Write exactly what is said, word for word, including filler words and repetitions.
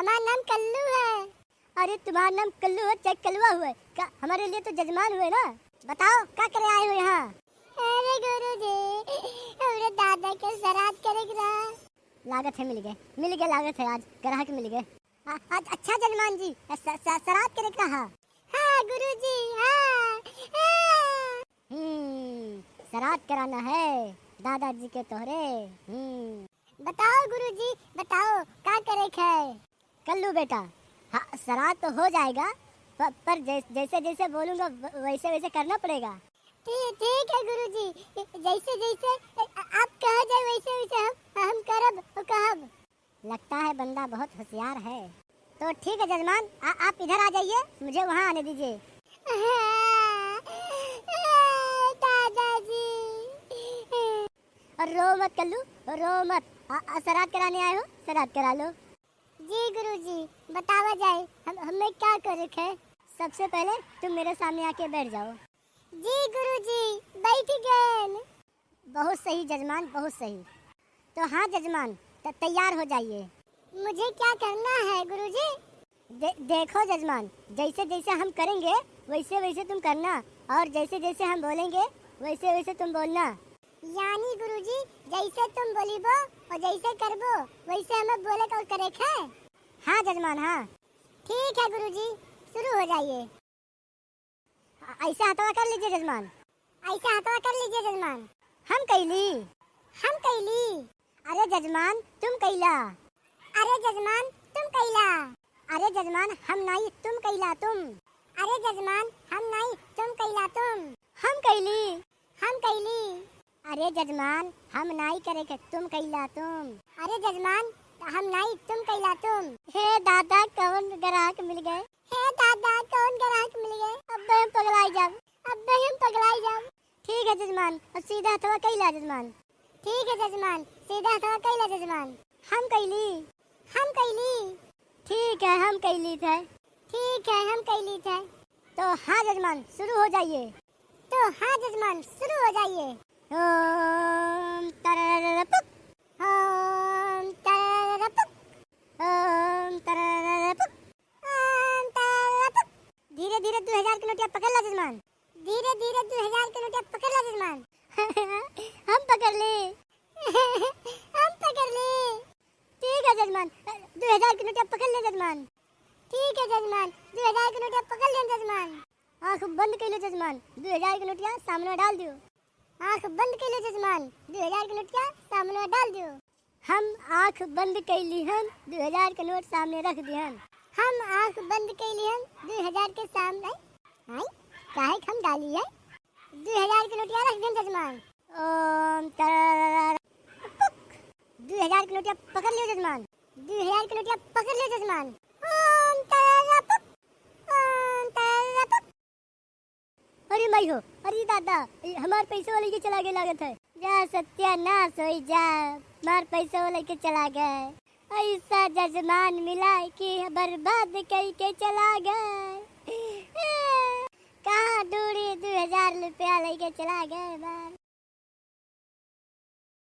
हमार नाम कल्लू है। अरे, तुम्हार नाम कल्लू है, चाहे कलुआ हुए, का हमारे लिए तो जजमान हुए ना। बताओ, का करे आए हो यहाँ? अरे गुरुजी, हमरे दादा के श्राद्ध करे के रहा। लागत है मिल गए, मिल गए, लागत है आज ग्राहक मिल गए। आ, आ, अच्छा जजमान जी, स-, स-, श्राद्ध करे के रहा? हाँ गुरुजी, हाँ, हाँ। हम्म, श्राद्ध कराना है दादाजी के तोहरे। हम्म। बताओ गुरुजी, बताओ, का करे के है? कल्लू बेटा, हाँ, श्राद्ध तो हो जाएगा, प-, पर जै-, जैसे जैसे बोलूँगा, व-, वैसे वैसे करना पड़ेगा। ठीक, ठीक है गुरुजी, जैसे जैसे आप कहा जाए, वैसे वैसे हम, हम करब और कहब। लगता है बंदा बहुत होशियार है। तो ठीक है जजमान, आ, आप इधर आ जाइए, मुझे वहाँ आने दीजिए। दादाजी। और रो मत कल्लू, रो मत। आ, आ, श्राद्ध कराने आए हो, श्राद्ध करा लो। जी गुरुजी, बतावा जाए, हम, हमें क्या करे के है? सबसे पहले तुम मेरे सामने आके बैठ जाओ। जी गुरुजी, बैठ गए। बहुत सही जजमान, बहुत सही। तो हाँ जजमान, त-, तैयार हो जाइए। मुझे क्या करना है गुरुजी? दे-, देखो जजमान, जैसे जैसे हम करेंगे वैसे वैसे तुम करना, और जैसे जैसे हम बोलेंगे वैसे वैसे तुम बोलना। यानी गुरुजी, जैसे तुम बोलिबो और जैसे करबो वैसे हमें बोले का और करे के है? हाँ जजमान, हाँ। ठीक है गुरुजी, शुरू हो जाइए। अ-, ऐसे हथवा कर लीजिए जजमान। ऐसे हथवा कर लीजिए जजमान। हम कैली। हम कैली। अरे जजमान, तुम कैला। अरे जजमान, तुम कैला। अरे जजमान, हम नाई, तुम कैला, तुम। अरे जजमान, हम नाई, तुम कैला, तुम। हम कैली। हम कैली। अरे जजमान, हम नाई करे के, तुम कैला, तुम। अरे जजमान, हम नाई, तुम कैला, तुम। हे दादा, कौन ग्राहक मिल गए? हे दादा, कौन ग्राहक मिल गए? अब्बे हम पगलाई जाब, अब्बे हम पगलाई जाब। ठीक है जजमान, अब सीधा हथवा कैला जजमान। ठीक है जजमान, सीधा हथवा कैला जजमान। हम कैली। हम कैली। ठीक है, हम कैली थे। ठीक है, हम कैली थे। तो हाँ जजमान, शुरू हो जाइए। तो हाँ जजमान, शुरू हो जाइए। ओम तरररपुक। ओम तरररपुक। ओम तरररपुक। ओम तरररपुक। धीरे धीरे दो हजार के नोटिया पकड़ ला जजमान। धीरे धीरे दो हजार के नोटिया पकड़ ला जजमान। हम पकड़ ले। हम पकड़ ले। ठीक है जजमान, दो हजार के नोटिया पकड़ ले जजमान। ठीक है जजमान, दो हजार के नोटिया पकड़ ले जजमान। आँख बंद कर लो जजमान, दो हजार के नोटिया सामने डाल दियो। आँख बंद कर लो जजमान, दो हजार के नोटिया सामने डाल दियो। हम आँख बंद कैली हन, दो हजार के नोट सामने रख दिहन। हम आँख बंद कैली हन, दो हजार के सामने, आई, काहे के हम डाली है? दो हजार के नोटिया रख दिहन जजमान। ओम तरररपुक। दो हजार के नोटिया पकड़ लियो जजमान। दो हजार के नोटिया पकड़ लियो जजमान। ओम तरररपुक। ओम तरररपुक। अरे माई हो, अरे दादा, ए, हमार पैसवा लेके चला गए लागत है। जा सत्यानाश होई जा, हमार पैसवा लेके चला गए। ऐसा जजमान मिला कि बर्बाद कई के चला गए। कहाँ ढूंढी दो हजार रुपया लेके चला गए बार।